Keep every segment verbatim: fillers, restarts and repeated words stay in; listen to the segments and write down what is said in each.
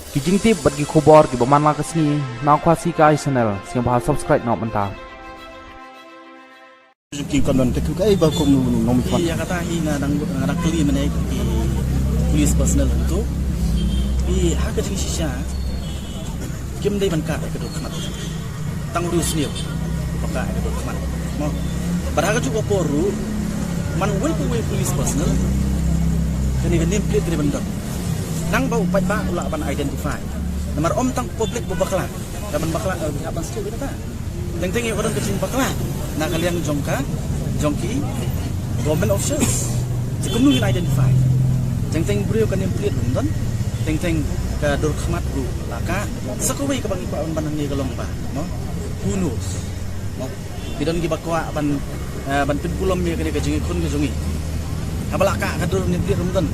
Ki jingtip bad ki khubor kiba man la ka sngi na Khasi Kai Channel, sngewbha subscribe noh mynta. Ki kon don te ku kai ba kum nong mi khmat. Ïa kata hi nga dang, nga dang kylli mynne ki police personnel tu. Ïa ha ka jingshisha kim dei ban kah ïa ka dur khmat. Tang u riewsniew ba kah ïa ka dur khmat. Mo. Bad ha kajuh ka por ruh man uwei pa uwei u police personnel kane ka name plate ka dei ban don. Nang ba u paidbah u lah ban identify. Namar ym tang public ba bakla. Ka ban bakla, eh, ka ban sniew kata. Teng teng ïa ka don ka jingbakla na ka liang jong ka, jong ki government officials. Te kumno ngin identify? Teng teng briew ka name plate ruh ym don. Teng teng ka dur khmat ruh la kah. Sa kawei kaba ngi kwah ban ban hangne ka long ba, mo? Who knows? Mo? Ki don kiba kwah ban, eh, ban pynkulom ïa kane ka jingïakhun ka jong ngi. Haba la kah ka dur name plate ruh ym don.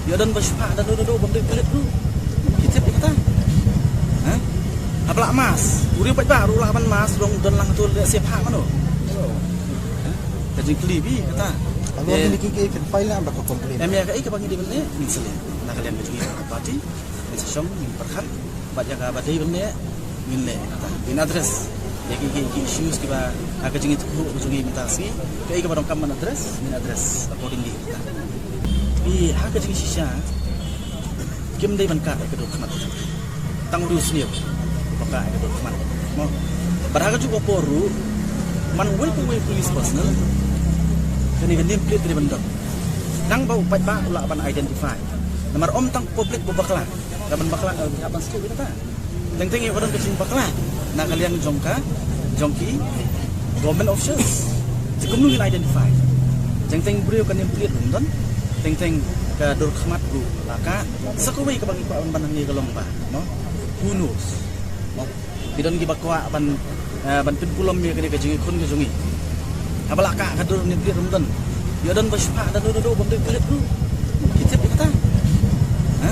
Ïa don ba shiphah da do do do bym dei pulit ruh. Ki tip ïa kata. Ha? Haba la mask. U riew paidbah ruh la ban mask ruh don lang tu leh shiphah mano. Ha? Ka jingkylli bha kata. Alo, eh, kini ki ki kan file na ba ko complain. Em ïa kaei kaba ngi dei ban leh, ngin sa leh. Na ka liang ka jong ngi ka party, ngin sa shong, ngin pyrkhat. Bad ïa kaba dei ban leh, ngin leh kata. Ngin address ïa ki, ki, ki issues kiba ha ka jingïathuh ka jong ngi mynta ka sngi. Kaei kaba donkam ban address, ngin address accordingly kata. Ïa ha ka jingshisha kim dei ban kah ïa ka dur khmat. Tang u riewsniew ba kah ïa ka dur khmat. Mo. Bad ha kajuh ka por ruh man uwei pa uwei u police personnel kane ka name plate ka dei ban don. Nang ba u paidbah u lah ban identify. Namar ym tang public ba bakla. Ka ban bakla, eh, ka ban sniew kata. Teng teng ïa ka don ka jingbakla na ka liang jong ka, jong ki government officials. Te kumno ngin identify? Teng teng briew ka name plate ruh ym don. Teng teng ka dur khmat ruh la kah. Sa kawei kaba ngi kwah ban ban hangne ka long ba, mo? Who knows? Mo? Ki don kiba kwah ban, eh, ban pynkulom ïa kane ka jingïakhun ka jong ngi. Haba la kah ka dur name plate ruh ym don. Ïa don ba shiphah da do do do bym dei pulit ruh. Ki tip ïa kata. Ha?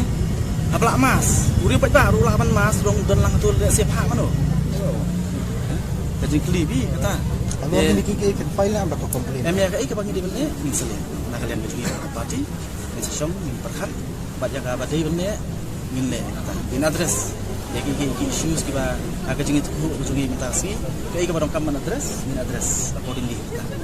Haba la mask. U riew paidbah ruh la ban mask ruh don lang tu leh shiphah mano. Ha? Ka jingkylli bha kata. Alo, eh, kini ki ki kan file na ba ko complain. Em ïa kaei kaba ngi dei ban leh, ngin sa leh. Na ka liang ka jong ngi ka party, ngin sa shong, ngin pyrkhat. Bad ïa kaba dei ban leh, ngin leh kata. Ngin address ïa ki, ki, ki issues kiba ha ka jingïathuh ka jong ngi mynta ka sngi. Kaei kaba donkam ban address, ngin address accordingly kata.